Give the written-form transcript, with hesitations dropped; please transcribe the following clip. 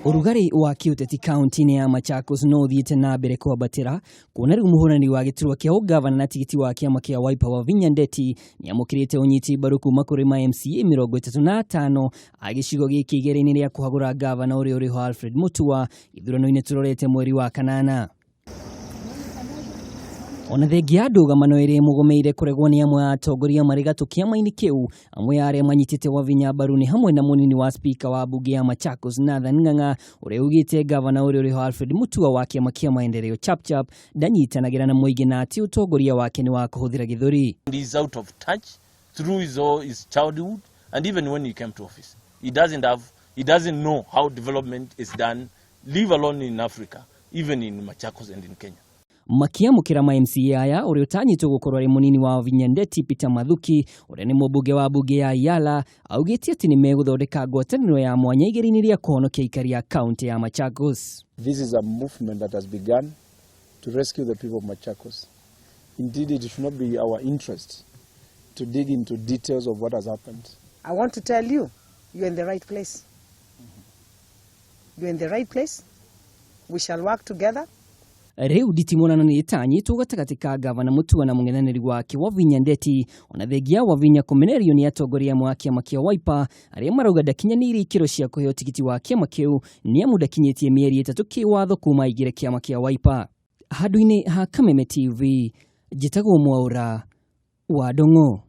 Ũrugarĩ wa kĩũteti kaunti-inĩ ya Machakos no ũthiĩte na mbere kwambatĩra kuona rĩu mũhũrani wa gĩturwa kĩa ũgavana na tigiti wa kĩama kĩa Wiper Wavinya Ndeti nĩamũkĩrĩte ũnyiti mbaru kuma kũrĩ ma MCA 35 a gĩcigo gĩkĩ igeria-inĩ rĩa kũhagũra gavana ũrĩa ũrĩho Alfred Mutua gĩthurano-inĩ tũrorete mweri wa kanana. Ona thengia ya ndũgamano ĩrĩa ĩmũgũmĩire kũregwo nĩ amwe a atongoria marĩ gatũ kĩama-inĩ kĩu, amwe a arĩa manyitĩte Wavinya mbaru nĩ hamwe na mũnini wa spika wa mbunge ya Machakos Nathan Ng'ang'a ũrĩa ugĩte gavana ũrĩa ũrĩho Alfred Mutua wa kĩama kĩa maendeleo Chapchap ndanyitanagĩra na mũingĩ na atĩ ũtongoria wake nĩ wa kũhũthĩra gĩthũri. And he's out of touch through his childhood and even when he came to office. He doesn't know how development is done, leave alone in Africa, even in Machakos and in Kenya. Makiamũkĩra ma MCA aya ũrĩa ũtanyĩtwo gũkorwo arĩ mũnini wa Wavinya Ndeti Peter Mathuki ũrĩa nĩ mũmbunge wa mbunge ya Yala augĩte atĩ nĩ megũthondeka ngwatanĩro ya mwanya igeria-inĩ rĩa kũhonokia aikari a kaunti ya Machakos. This is a movement that has begun to rescue the people of Machakos. Indeed, it should not be our interest to dig into details of what has happened. I want to tell you, you're in the right place. You're in the right place. We shall work together. Rĩu nditimũrano nĩ ĩtanyĩtwo gatagatĩ ka gavana Mutua na mũng'ethanĩri wake Wavinya Ndeti ona thengia Wavinya kũmenererio nĩ atongoria amwe a kĩama kĩa Wiper arĩa marauga ndakinyanĩirie ikĩro cia kũheo tigiti wa kĩama kĩu nĩ amu ndakinyĩtie mĩeri 3 kĩwatho kuma aingĩre kĩama kĩa Wiper. Handũ-inĩ ha Kameme TV, njĩtagwo Mwaũra wa Ndung'u.